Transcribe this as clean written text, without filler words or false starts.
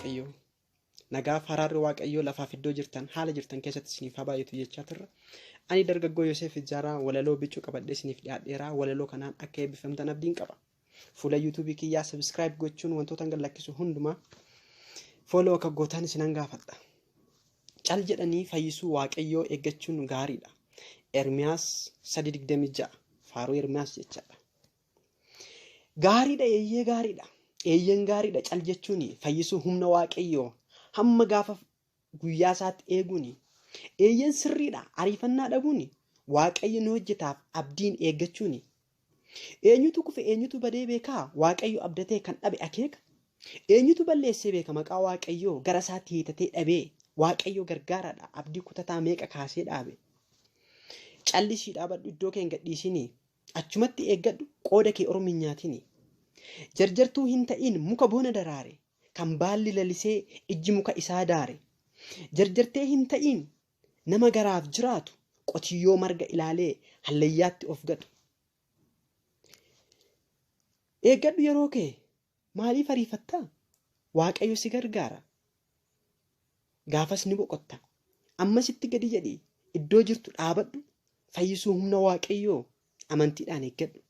Waaqayyoo. Nagaaf haraarri Waaqayyoo lafaaf iddoo jirtan haala jirtan keessatti isiniif haa baay'atu jechaa turre. Ani dargaggoo Yoseef Ijaaraa walaloo bicuu qabadhee isiniif dhiyaadheera. Walaloo kanaan akka eebbifamtan abdiin qaba. Fuula yuutuubii kiyyaa subscribe gochuun wantoota gad lakkisu hundumaa follow akka gootan isinan gaafadha. Cal jedhanii fayyisuu Waaqayyoo eeggachuun gaariidha. Ermiyaas 3:26 faaruu Ermiyaas jechaadha. Gaariidha, eeyyee gaariidha. Eeyyeen gaariidha cal jechuun fayyisuu humna Waaqayyoo hamma gaafa guyyaa isaatti eeguun. Eeyyeen sirriidha ariifannaa dhabuun Waaqayyo nu hojjetaaf abdiin eeggachuun. Eenyutu kufe, eenyutu badee beekaa? Waaqayyo abdatee kan dhabe akeeka. Eenyutu balleessee beeka maqaa Waaqayyoo gara isaatti hiitatee dhabee? Waaqayyo gargaaraadha abdii kutataa meeqa kaasee dhaabe. Callisii dhaabadhu, iddoo kee hin gadhiisinii. Achumatti eeggadhu, qooda kee ormi hin nyaatini. Jarjartuu hin ta'iin muka bona daraare, kan baalli lalisee ijji muka isaa daare. Jarjartee hin ta'iin nama garaaf jiraatu, qotiyyoo marga ilaalee hallayyaatti of gatu. Eeggadhu yeroo kee, maaliif ariifattaa? Waaqayyo si gargaara. Gaafas ni boqotta. Ammasitti gadi jedhii iddoo jirtu dhaabadhu, fayyisuu humna Waaqayyoo amantiidhaan eeggadhu.